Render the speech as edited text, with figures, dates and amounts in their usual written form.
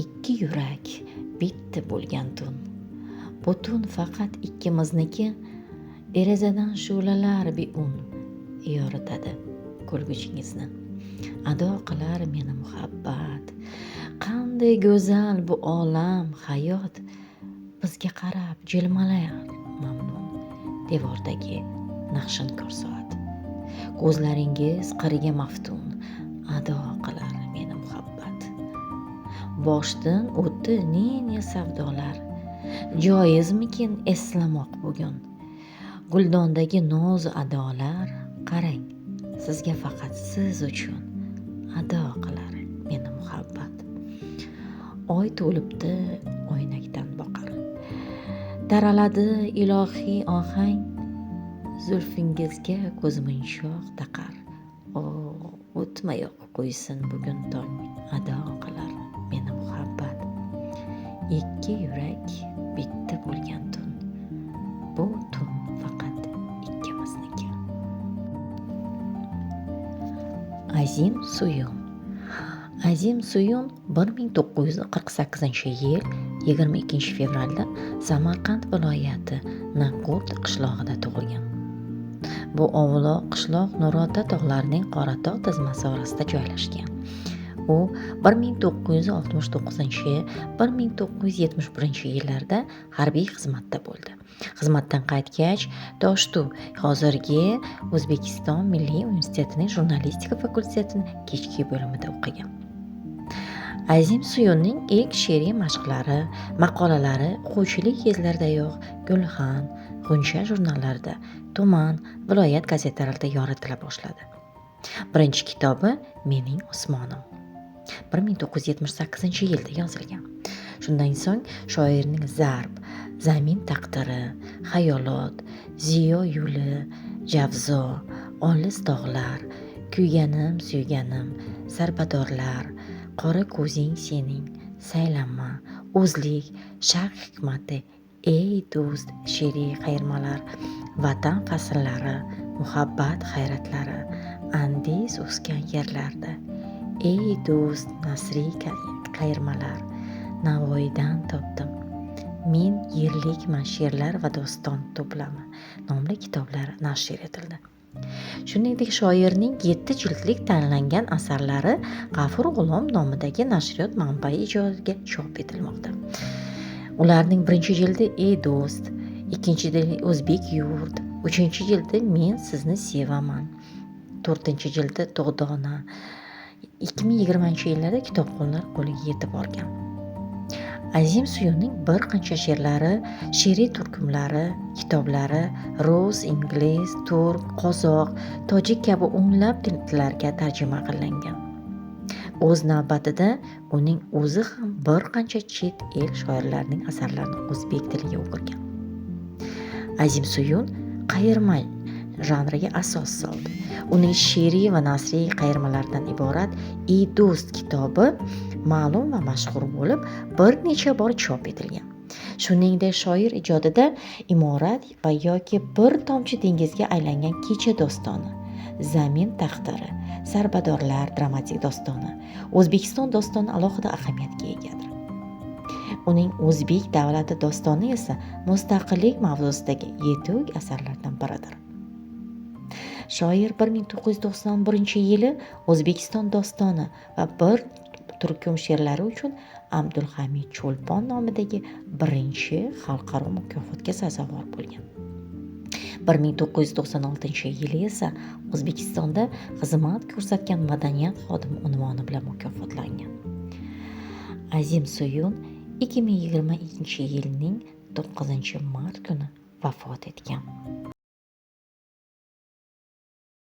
Ikki yurak bitta bo'lgan tun. Bu tun faqat ikkimizniki. Derazadan shu'lalar beun yoritadi kulguchingizni. Ado qilar meni muhabbat. Qanday go'zal bu olam, hayot. Bizga qarab jilmalar mamnun devordagi naqshinkor soat. Ko'zlaringiz qiriga maftun ado qilar meni muhabbat. Boshdan o'tdi ne-ne savdolar. Joizmikin eslamoq bugun? Guldondagi noz adolar, qarang, sizga faqat siz uchun ado qilar meni muhabbat. Oy to'libdi oynakdan boqar. Taraladi ilohiy ohang, zulfingizga ko'zmunchoq taqar. O, o'tmayoq qo'ysin bugun tong, ado qilar meni muhabbat. Ikki yurak bitta bo'lgan tun. Bu tun faqat ikkimizniki. Azim Suyun. Azim Suyun 1948-yil 22-fevralda Samarqand viloyati Naqo'rt qishlog'ida tug'ilgan. Bu ovloq qishloq Nurota tog'larining Qoratog' tizmasi orasida joylashgan. U 1969-1971 yillarda harbiy xizmatda bo'ldi. Xizmatdan qaytgach, Toshtu, hozirgi O'zbekiston Milliy universitetining jurnalistika fakultetining kechki bo'limida o'qigan. Azim Suyunning ilk she'riy mashqlari, maqolalari o'quvchilik yillaridayoq Gulxan, G'uncha jurnallarida, tuman, viloyat gazetalarida yoritila boshladi. Birinchi kitobi Mening osmonim 1978-yilda yozilgan. Shundan so'ng shoirning Zarb, Zamin taqdiri, Xayolot, Ziyo yo'li, Javzo, Olis tog'lar, Kuyganim, suyganim, Sarbadorlar, Qora ko'zing sening, Saylanma, O'zlik, Sharq hikmati, Ey do'st she'riy qayirmalar, Vatan fasllari, Muhabbat hayratlari, Andiz o'sgan yerlarda, Ey do'st nasriy qayirmalar, Navoiydan topdim, Men yerlikman she'rlar va doston to'plami nomli kitoblar nashr etildi. Shuningdek, shoirning 7 jildlik tanlangan asarlari G'afur G'ulom nomidagi nashriyot manbai ijodiga chop etilmoqda. Ularning birinchi jildi Ey do'st, ikkinchi jildi O'zbek yurt, uchinchi jildi Men sizni sevaman, to'rtinchi jildi Tug'dona. 2020-yillarda kitobxonlar qo'liga yetib borgan. Azim Suyunning bir qancha she'rlari, she'riy turkumlari, kitoblari rus, ingliz, turk, qozoq, tojik kabi o'nlab tillarga tarjima qilingan. O'z navbatida uning o'zi ham bir qancha chet el shoirlarining asarlarini o'zbek tiliga o'girgan. Azim Suyun qayirma janriga asos soldi. Uning she'riy va nasriy qayirmalardan iborat Ey do'st kitobi ma'lum va mashhur bo'lib, bir necha bor chop etilgan. Shuningdek, shoir ijodida imorat va yoki bir tomchi dengizga aylangan kecha dostoni, Zamin taqdiri, Sarbadorlar dramatik dostoni, O'zbekiston dostoni alohida ahamiyatga egadir. Uning O'zbek davlati dostoni esa mustaqillik mavzusidagi yetuk asarlardan biridir. Shoir 1991-yili O'zbekiston dostoni va bir turkum she'rlari uchun Abdulhamid Cho'lpon nomidagi birinchi xalqaro mukofotga sazovor bo'lgan. 1996-yili esa O'zbekistonda xizmat ko'rsatgan madaniyat xodimi unvoni bilan mukofotlangan. Azim Suyun 2022-yilning 9 mart kuni vafot etgan.